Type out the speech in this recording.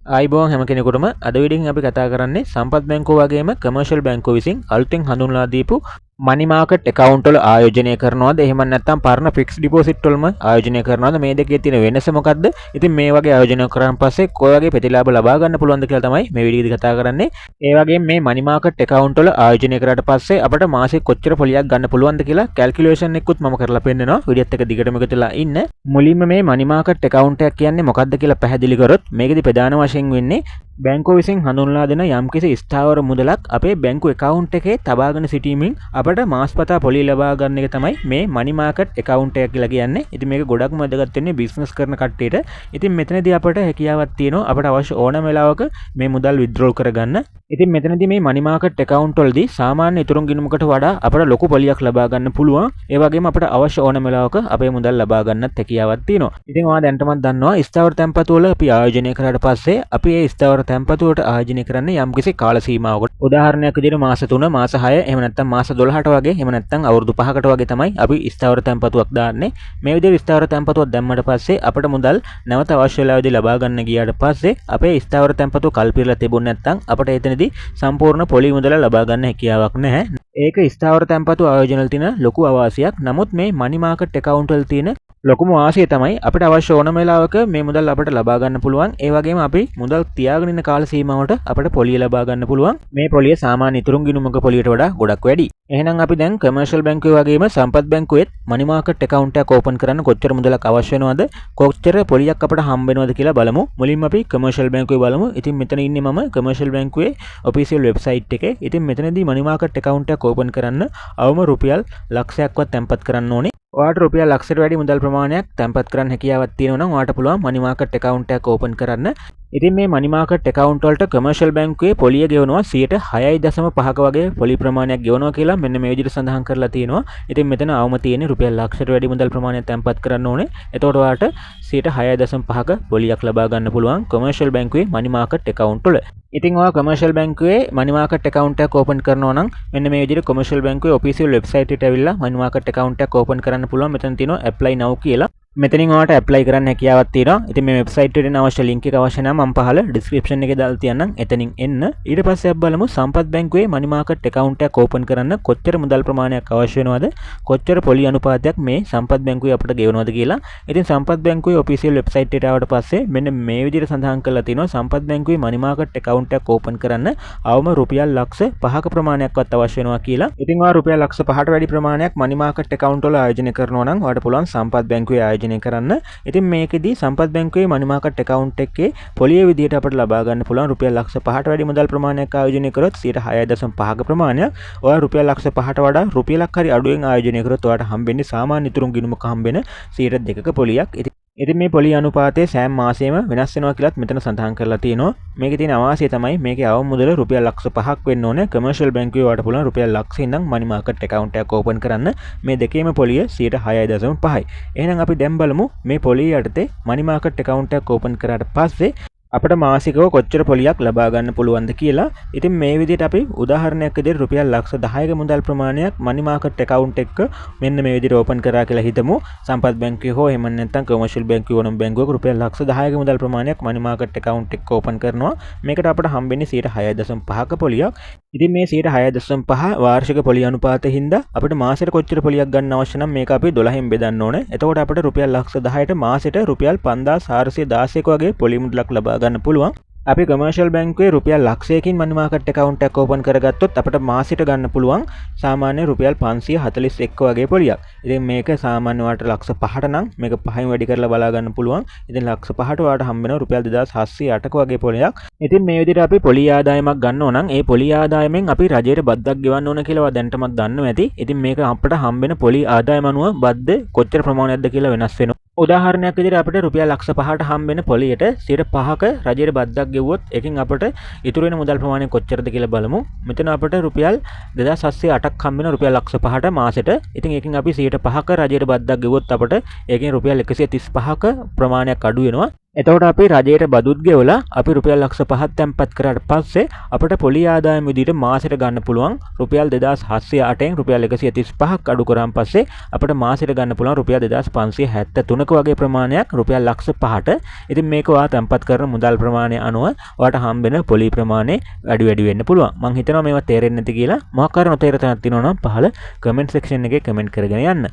ආයුබෝවන් හැම කෙනෙකුටම. අද වීඩියෝ එකෙන් අපි කතා කරන්නේ සම්පත් බැංකුව වගේම කමර්ෂල් බැංකුව විසින් අලුතෙන් හඳුන්වා දීපු මනි මාකට් ඇකවුන්ට් වල ආයෝජනය කරනවද, එහෙම නැත්නම් පරණ ෆික්ස් ඩිපොසිට් වලම ආයෝජනය කරනවද, මේ දෙකේ තියෙන වෙනස මොකද්ද? ඉතින් මේ වගේ ආයෝජනය කරාන් පස්සේ කොයි වගේ ප්‍රතිලාභ ලබා ගන්න පුළුවන්ද කියලා තමයි මේ වීඩියෝ එකේදී කතා කරන්නේ. ඒ වගේම මේ මනි මාකට් ඇකවුන්ට් වල ආයෝජනය කරාට පස්සේ අපට මාසෙ කොච්චර පොලියක් ගන්න පුළුවන්ද කියලා කැල්කියුලේෂන් එකකුත් මම කරලා පෙන්නනවා. වීඩියෝත් එක්ක දිගටම එකතු වෙලා ඉන්න. මුලින්ම මේ මනි මාකට් ඇකවුන්ට් එකක් කියන්නේ මොකද්ද කියලා පැහැදිලි කරොත්, මේකෙදි ප්‍රධාන වශයෙන් වෙන්නේ බැංකුව විසින් හඳුන්වා දෙන යම්කිසි ස්ථාවර මුදලක් අපේ බැංකු ඇකවුන්ට් එකේ තබාගෙන සිටීමෙන් අපට මාස්පතා පොලි ලබා ගන්න එක තමයි මේ මනි මාකට් ඇකවුන්ට් එක කියලා කියන්නේ. ඉතින් මේක ගොඩක්ම වැදගත් වෙන්නේ බිස්නස් කරන කට්ටියට. ඉතින් මෙතනදී අපට හැකියාවක් තියෙනවා අපට අවශ්‍ය ඕනම වෙලාවක මේ මුදල් විත්ඩ්‍රෝල් කරගන්න. ඉතින් මෙතනදී මේ මනි මාකට් ඇකවුන්ට් වලදී සාමාන්‍ය ඉතුරුම් ගිණුමකට වඩා අපට ලොකු පොලියක් ලබා ගන්න පුළුවන්. ඒ වගේම අපට අවශ්‍ය ඕනම වෙලාවක අපේ මුදල් ලබා ගන්නත් හැකියාවක් තියෙනවා. ඉතින් ඔයා දැනටමත් දන්නවා, ස්ථාවර තැන්පතු වල අපි ආයෝජනය කරාට පස්සේ අපි ඒ ස්ථාවර තැන්පතු වලට ආයෝජනය කරන්නේ යම්කිසි කාල සීමාවකට. උදාහරණයක් විදිහට මාස 3, මාස 6, එහෙම නැත්නම් මාස 12ට වගේ, එහෙම නැත්නම් අවුරුදු 5කට වගේ තමයි අපි ස්ථාවර තැන්පතුවක් දාන්නේ. මේ විදිහට ස්ථාවර තැන්පතුවක් දැම්මට පස්සේ අපට මුදල් නැවත අවශ්‍ය වෙලාවෙදී ලබා ගන්න ගියාට පස්සේ අපේ ස්ථාවර තැන්පතුව කල් පිරලා තිබුණ නැත්නම් අපට එතනදී සම්පූර්ණ පොලි මුදල ලබා ගන්න හැකියාවක් නැහැ. ඒක ස්ථාවර තැන්පතු ආයෝජන වල තියෙන ලොකු අවාසියක්. නමුත් මේ මනි මාකට් ඇකවුන්ට් වල තියෙන ලොකුම වාසිය තමයි අපිට අවශ්‍ය ඕනම වෙලාවක මේ මුදල් අපට ලබා ගන්න පුළුවන්. ඒ වගේම අපි මුදල් තියාගෙන ඉන්න කාල සීමාවට අපට පොලිය ලබා ගන්න පුළුවන්. මේ පොලිය සාමාන්‍ය ඉතුරුම් ගිණුමක පොලියට වඩා ගොඩක් වැඩි. එහෙනම් අපි දැන් කමර්ෂල් බැංකුවේ වගේම සම්පත් බැංකුවෙත් මනි මාකට් ඇකවුන්ට් එකක් ඕපන් කරන්න කොච්චර මුදලක් අවශ්‍ය වෙනවද, කොච්චර පොලියක් අපට හම්බ වෙනවද කියලා බලමු. මුලින්ම අපි කමර්ෂල් බැංකුවේ බලමු. ඉතින් මෙතන ඉන්නේ මම කමර්ෂල් බැංකුවේ ඔෆිසියල් වෙබ්සයිට් එකේ. ඉතින් මෙතනදී මනි මාකට් ඇකවුන්ට් එකක් ඕපන් කරන්න අවම රුපියල් ලක්ෂයක්වත් තැන්පත් කරන්න ඕනේ. ඔයාට රුපියල් ලක්ෂයට වැඩි මුදල් ප්‍රමාණයක් තැන්පත් කරන්න හැකියාවක් තියෙනවා නම් ඔයාට පුළුවන් මනි මාකට් ඇකවුන්ට් එකක් ඕපන් කරන්න. ඉතින් මේ මනි මාකට් ඇකවුන්ට් වලට කමර්ෂල් බැංකුවේ පොලිය ගෙවනවා 6.5ක වගේ පොලි ප්‍රමාණයක් ගෙවනවා කියලා මෙන්න මේ විදිහට සඳහන් කරලා තියෙනවා. ඉතින් මෙතන අවම තියෙන්නේ රුපියල් ලක්ෂයට වැඩි මුදල් ප්‍රමාණයක් තැන්පත් කරන්න ඕනේ. එතකොට ඔයාට 6.5ක පොලියක් ලබා ගන්න පුළුවන් කමර්ෂල් බැංකුවේ මනි මාකට් ඇකවුන්ට් වල. ඉතින් ඔයා කමර්ෂල් බැංකුවේ මනි මාකට් ඇකවුන්ට් එකක් ඕපන් කරනවා නම් මෙන්න මේ විදිහට කමර්ෂල් බැංකුවේ ඔෆිසියල් වෙබ්සයිට් එකට ඇවිල්ලා මනි මාකට් ඇකවුන්ට් එකක් ඕපන් කරන්න පුළුවන්. මෙතන තියෙනවා ඇප්ලයි now කියලා. මෙතනින් ඔයාලට ඇප්ලයි කරන්න හැකියාවක් තියෙනවා. ඉතින් මේ වෙබ්සයිට් එකට එන්න අවශ්‍ය ලින්ක් එක අවශ්‍ය නම් මම පහළ ඩිස්ක්‍රිප්ෂන් එකේ දාලා තියන්නම්. එතනින් එන්න. ඊට පස්සේ අපි බලමු සම්පත් බැංකුවේ මනි මාකට් ඇකවුන්ට් එකක් ඕපන් කරන්න කොච්චර මුදල් ප්‍රමාණයක් අවශ්‍ය වෙනවද, කොච්චර පොලි අනුපාතයක් මේ සම්පත් බැංකුවේ අපිට ගෙවනවද කියලා. ඉතින් සම්පත් බැංකුවේ ඔෆිසියල් වෙබ්සයිට් එකට ආවට පස්සේ මෙන්න මේ විදිහට සඳහන් කරලා තියෙනවා, සම්පත් බැංකුවේ මනි මාකට් ඇකවුන්ට් එකක් ඕපන් කරන්න අවම රුපියල් ලක්ෂ 5ක ප්‍රමාණයක්වත් අවශ්‍ය වෙනවා කියලා. ඉතින් ඔයා රුපියල් ලක්ෂ 5ට වැඩි ප්‍රමාණයක් මනි මාකට් ඇකවුන්ට් වල ආයෝජනය කරනවා නම් ඔයාට පුළුවන් සම්පත් බැංකුවේ ආයෝජනය කරන්න. ඉතින් මේකෙදි සම්පත් බැංකුවේ මනි මාකට් ඇකවුන්ට් එකේ පොලිය විදිහට අපට ලබා ගන්න පුළුවන් රුපියල් ලක්ෂ 5ට වැඩි මුදල් ප්‍රමාණයක් ආයෝජනය කරොත් 6.5ක ප්‍රමාණයක්. ඔයා රුපියල් ලක්ෂ 5ට වඩා රුපියලක් හරි අඩුවෙන් ආයෝජනය කරොත් ඔයාට හම්බෙන්නේ සාමාන්‍ය ඉතුරුම් ගිණුමක හම්බෙන 2%ක පොලියක්. ඉතින් මේ පොලි අනුපාතය සෑම මාසෙම වෙනස් වෙනවා කියලාත් මෙතන සඳහන් කරලා තියෙනවා. මේකේ තියෙන අවාසිය තමයි මේකේ අවම මුදල රුපියල් ලක්ෂ 5ක් වෙන්න ඕනේ. කමර්ෂල් බැංකුවේ ඔයාට පුළුවන් රුපියල් ලක්ෂ ඉඳන් මනි මාකට් ඇකවුන්ට් එකක් ඕපන් කරන්න. මේ දෙකේම පොලිය 6.5යි. එහෙනම් අපි දැන් බලමු මේ පොලිය යටතේ මනි මාකට් ඇකවුන්ට් එකක් ඕපන් කරාට පස්සේ අපට මාසිකව කොච්චර පොලියක් ලබා ගන්න පුළුවන්ද කියලා. ඉතින් මේ විදිහට අපි උදාහරණයක් විදිහට රුපියල් ලක්ෂ 10ක මුදල් ප්‍රමාණයක් මනි මාකට් ඇකවුන්ට් එක මෙන්න මේ විදිහට ඕපන් කරා කියලා හිතමු. සම්පත් බැංකුවේ හෝ එහෙම නැත්නම් කමර්ෂල් බැංකුවේ ඕනම බැංකුවක රුපියල් ලක්ෂ 10ක මුදල් ප්‍රමාණයක් මනි මාකට් ඇකවුන්ට් එක ඕපන් කරනවා. මේකට අපට හම්බෙන්නේ 6.5ක පොලියක්. ඉතින් මේ 6.5 වාර්ෂික පොලි අනුපාතය හින්දා අපිට මාසෙට කොච්චර පොලියක් ගන්න අවශ්‍ය නම් මේක අපි 12න් බෙදන්න ඕනේ. එතකොට අපිට රුපියල් ලක්ෂ 10ට මාසෙට රුපියල් 5416ක වගේ පොලි මුදලක් ලබා ගන්න පුළුවන්. අපි කමර්ෂල් බැංකුවේ රුපියල් ලක්ෂයකින් මනි මාකට් ඇකවුන්ට් එකක් ඕපන් කරගත්තොත් අපිට මාසෙට ගන්න පුළුවන් සාමාන්‍ය රුපියල් 541 වගේ පොලියක්. ඉතින් මේක සාමාන්‍ය ඔයාලට ලක්ෂ 5ට නම් මේක පහෙන් වැඩි කරලා බලා ගන්න පුළුවන්. ඉතින් ලක්ෂ 5ට ඔයාලට හම්බ වෙනවා රුපියල් 2708ක වගේ පොලියක්. ඉතින් මේ විදිහට අපි පොලි ආදායමක් ගන්නවා නම් ඒ පොලි ආදායමෙන් අපි රජයට බද්දක් ගෙවන්න ඕන කියලා ඔයා දැනටමත් දන්නවා ඇති. ඉතින් මේක අපිට හම්බෙන පොලි ආදායම අනුව බද්ද කොච්චර ප්‍රමාණයක්ද කියලා වෙනස් වෙනවා. උදාහරණයක් විදිහට අපිට රුපියල් ලක්ෂ 5ට හම්බෙන පොලියට 5%ක රජයට බද්දක් ගෙව්වොත් ඒකෙන් අපට ඉතුරු වෙන මුදල් ප්‍රමාණය කොච්චරද කියලා බලමු. මෙතන අපට රුපියල් 2708ක් හම්බ වෙන රුපියල් ලක්ෂ 5ට මාසෙට. ඉතින් ඒකෙන් අපි 5%ක රජයට බද්දක් ගෙව්වොත් අපට ඒකෙන් රුපියල් 135ක ප්‍රමාණයක් අඩු වෙනවා. එතකොට අපි රජයට බදුත් ගෙවලා අපි රුපියල් ලක්ෂ 5ක් තැන්පත් කරාට පස්සේ අපිට පොලි ආදායම විදිහට මාසෙට ගන්න පුළුවන් රුපියල් 2708න් රුපියල් 135ක් අඩු කරාන් පස්සේ අපිට මාසෙට ගන්න පුළුවන් රුපියල් 2573ක වගේ ප්‍රමාණයක් රුපියල් ලක්ෂ 5ට. ඉතින් මේක ඔයා තැන්පත් කරන මුදල් ප්‍රමාණය අනුව ඔයාට හම්බෙන පොලි ප්‍රමාණය වැඩි වැඩි වෙන්න පුළුවන්. මං හිතනවා මේවා තේරෙන්නේ නැති කියලා. මොකක් හරි නොතේරෙන තැනක් තියෙනවා නම් පහළ කමෙන්ට් සෙක්ෂන් එකේ කමෙන්ට් කරගෙන යන්න.